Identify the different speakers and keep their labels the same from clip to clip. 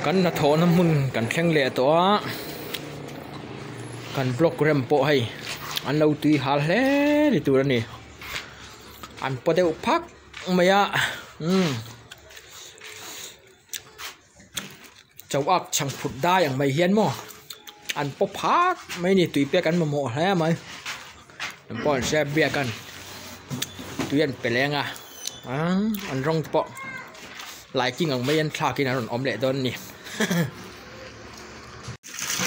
Speaker 1: Kan hnathawhna hmun kan thleng leh tawh a kan block rem pawh hei an lo tui hal hle ni tur a ni an paw deuh phak mai a umm chauhak chhang phut dai ang mai hian maw an paw phak mai a ni tui pek an mamawh hle mai an pawh an hria biak an tui an pe leng a an rawng te pawh lighting ang mai an thlak in an rawn awm leh dawn a ni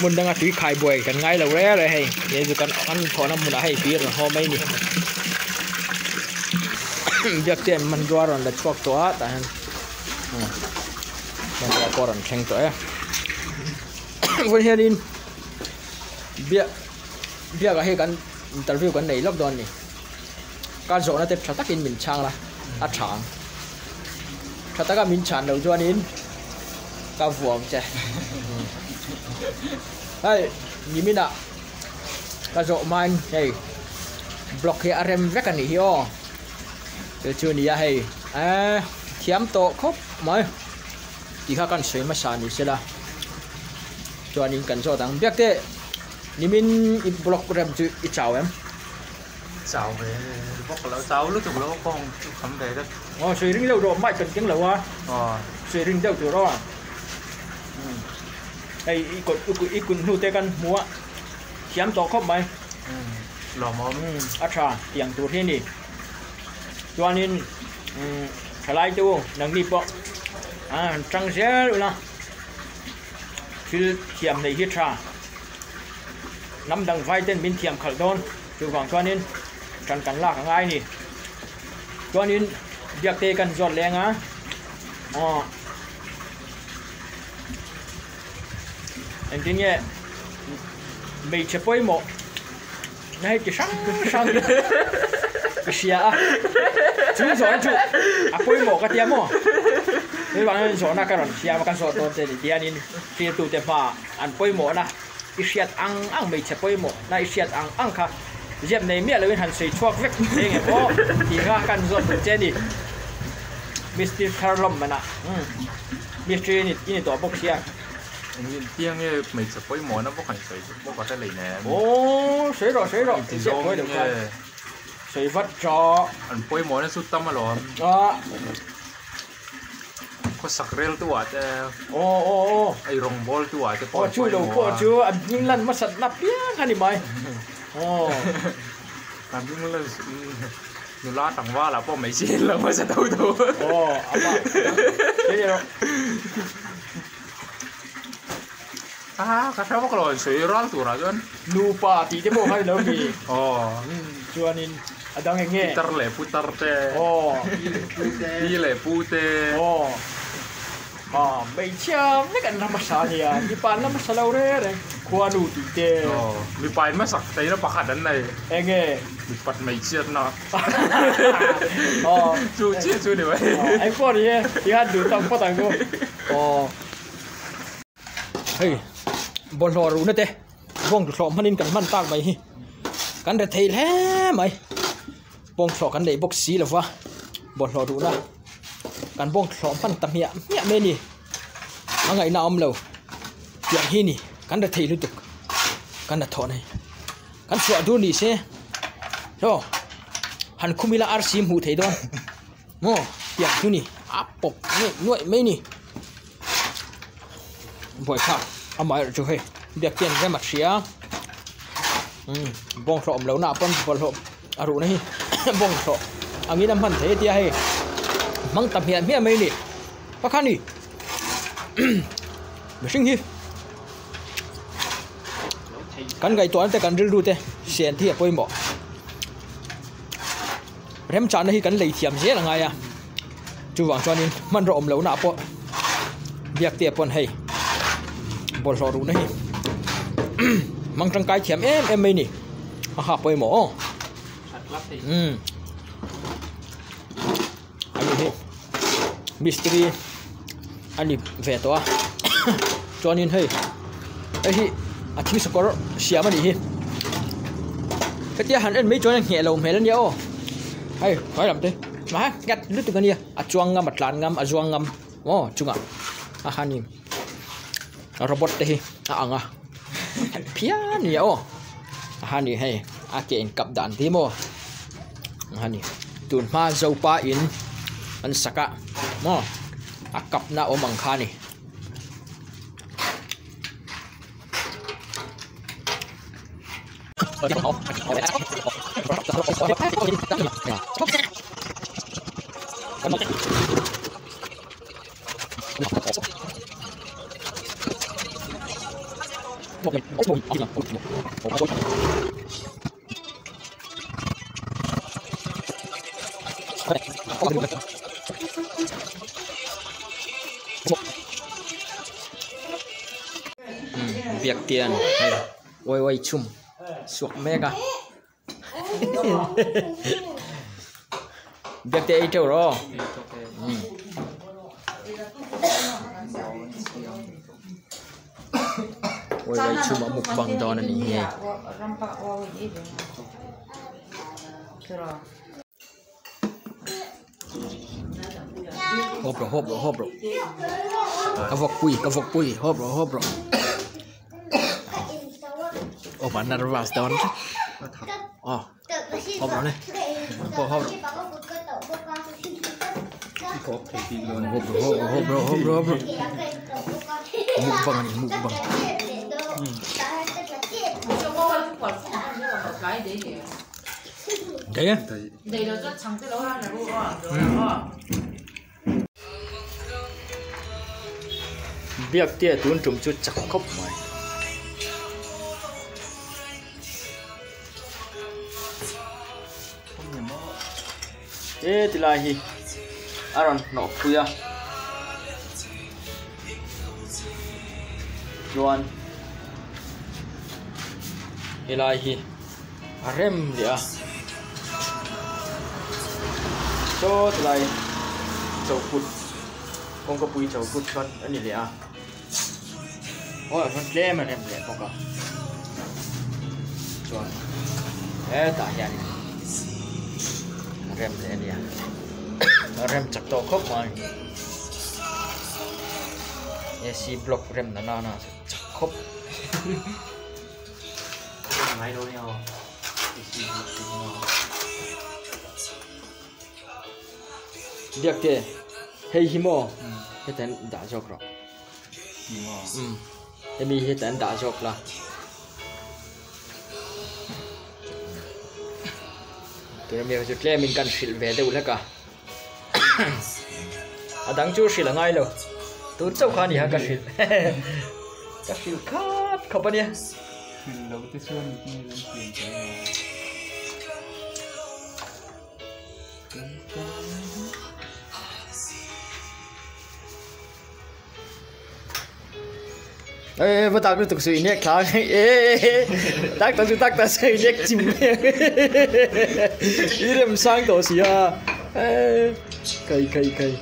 Speaker 1: hmun danga tui khai buai kan ngai lo reng reng hei he chu kan an thawhna hmunah hei tui a rawn haw mai a ni biak te an hmanrua a rawn la chhuak tawh a tah hian hmanrua pawh a rawn thleng tawh e vawiin hianin biak biakah hi kan interview kan nei lawk dawn a ni ka zawhna te tha takin min chhang la a tha ang tha taka min chhan loh chuanin ka vuam che hei niminah ka zawh hmain hei block hi a rem vek a nih hi aw chu chu a ni a hei eee thiam tawh khawp mai tih kha kan sawi hmasa ni sela chuanin kan zawt ang biak te nimin i block rem chu i chau em.
Speaker 2: Chau ve bawk lo, chau lutuk lo kawng chu kham ve vek.
Speaker 1: Aw sawi ring deuh rawh mic kan keng lo a.
Speaker 2: Aw.
Speaker 1: Sawi ring deuh tur aw. Hei i kut i kut hnu te kan hmu a thiam tawh khawp mai.
Speaker 2: Lawmawm.
Speaker 1: A tha tiang tur hi a ni. Chuanin thalai te u nangni pawh an tang zel ula thil thiam neih hi tha. Hnam dang vai ten min thiam khalh dawn. Chuvang chuanin ṭan kan lak a ngai a ni. Chuanin biakte kan zawt leng a, aw engtin nge hmeichhe pawimawh na hei ti hrang hrang ka hria a, chu zawhna chu a pawimawh ka tia maw? Chuvangin zawhna ka rawn siam a, ka zawt dawn che ni tianin thiltute hmaah an pawimawhna. I hriat ang ang hmeichhe pawimawh na i hriat ang ang kha ziap nei miah loin han sawi chhuak vek thei nge maw tih kha kan zawt duh che a ni. Mistiri thar lawm manah umm mistiri i ni tawh bawk sia.
Speaker 2: Eng tia nge hmeichhe pawimawh na bawk han sawi chu bawk a hre lei nen.
Speaker 1: Aw sawi rawh sawi rawh
Speaker 2: Inti zawng nge.
Speaker 1: Sawi vat rawh.
Speaker 2: An pawimawh na chu tam alawm.
Speaker 1: Ah.
Speaker 2: Khawsak rel tu ah te
Speaker 1: aw aw aw
Speaker 2: ei rawngbawl tu ah te
Speaker 1: pawh chu lo pawh chu an hming lan hmasat na piang a ni mai aw
Speaker 2: an hming lan nula tlangval ah pawh mai si lo hmasa tho tho
Speaker 1: aw ama
Speaker 2: a ka hre vak lo an sawi ral tur ah chuan
Speaker 1: nupa tih te pawh kha ni lo mi
Speaker 2: aw
Speaker 1: chuanin A dang eng nge?
Speaker 2: Pitar leh putar te.
Speaker 1: Aw.
Speaker 2: Pi leh pu te.
Speaker 1: Aw. Ah, hmeichhia vek an la hmasa a nia. Mipa an la hmasa lo reng reng. Khuanu tih te.
Speaker 2: Aw. Mipa in hmasak theihna pakhat an nei.
Speaker 1: Eng nge?
Speaker 2: Mipat hmeichhiatna.
Speaker 1: Aw.
Speaker 2: Chu chiah chu ni mai.
Speaker 1: Aw, eng pawh ni e. Tikhan duh tawk phawt ang chu. Aw. Hei, bawlhhlawh ruhna te. Bawng thlawh hmanin kan hman tak mai hi kan re thei hle mai bawng thlawh kan neih bawk si lova bawlhhlawh duhna kan bawng thlawh hman ta hmiah hmiah mai a ni a ngaihna a awm lo tiang hi ni kan re thei lutuk kan la thawh nei kan chhuah dur ni se chaw han khum ila arsi hmuh theih dawn maw tiang chu ni a pawp nuaih nuaih mai a ni. Buaithlak amaherawh chu hei biak hian rem a hria umm bawnghlawh awm lohna ah pawn bawlhhlawh a ruhna hi bawnghlawh angin a hman thei a tia hei hmang ta hmiah hmiah mai a ni pakhat ni mihring hi kan ngaihtuahna te kan rilru te sian te hi a pawimawh remchahna hi kan lei thiam zel a ngai a. Chuvang chuanin hmanraw awm lohna ah pawh biak te pawn hei bawlhhlawh ruhna hi hmang tangkai thiam em em mai a ni a ha pawimawh aw umm ani hi mistiri a ni ve tawh a chuanin hei hei hi a thil sakawr siam a nih hi hetia han en mai chuan a ngheh loh hmel a nia aw hei hnuai lam te. Hma nghet lutuk a nia a chuang ngam a tlan ngam a zuang ngam aw chungah a han in. Robot te hi a ang a phian nia aw a hani hei a ke in kap dan te hi maw a hani tun hma zopa in an sak a maw a kap na awm ang kha a ni. Biak tian hei uai uai chhum suak mek a biak te ei teuh rawh aw uai uai chhum a mukbang dawn a nih hi hei. Hawp rawh hawp rawh hawp rawh ka vawk pui ka vawk pui hawp rawh hawp rawh aw a nervous dawn aw hawp rawh le hawp rawh hawp rawh hawp rawh hawp rawh hawp rawh hawp rawh mukbang a ni mukbang. Biak te tun tum chu chak khawp mai. He ti lai hi a rawn hnawh phui a chuan helai hi. A rem leh a saw tilai chokut kawngka pui chokut chuan a ni leh a aw ah chuan tlem a rem leh bawk a chuan hetah hian a rem leh a nia a rem chak tawh khawp mai ac block rem na nana chu chak khawp. Biak te hei hi maw heta an dah zawk rawh umm hemi hi heta an dah zawk la tuna mi chu tlem in kan hrilh ve deuh hlek a a dang chu hrilh a ngai lo tun chauh kha a ni kha ka hrilh ka hrilh khat khawp a nia.
Speaker 2: Hrilh loh te chuan engtin nge kan pian theih ang?
Speaker 1: Ê va tak lutuk suih nek thla ê tak tak chu tak tak suih nek chim i rem sang tawh si a ê kai kai kai.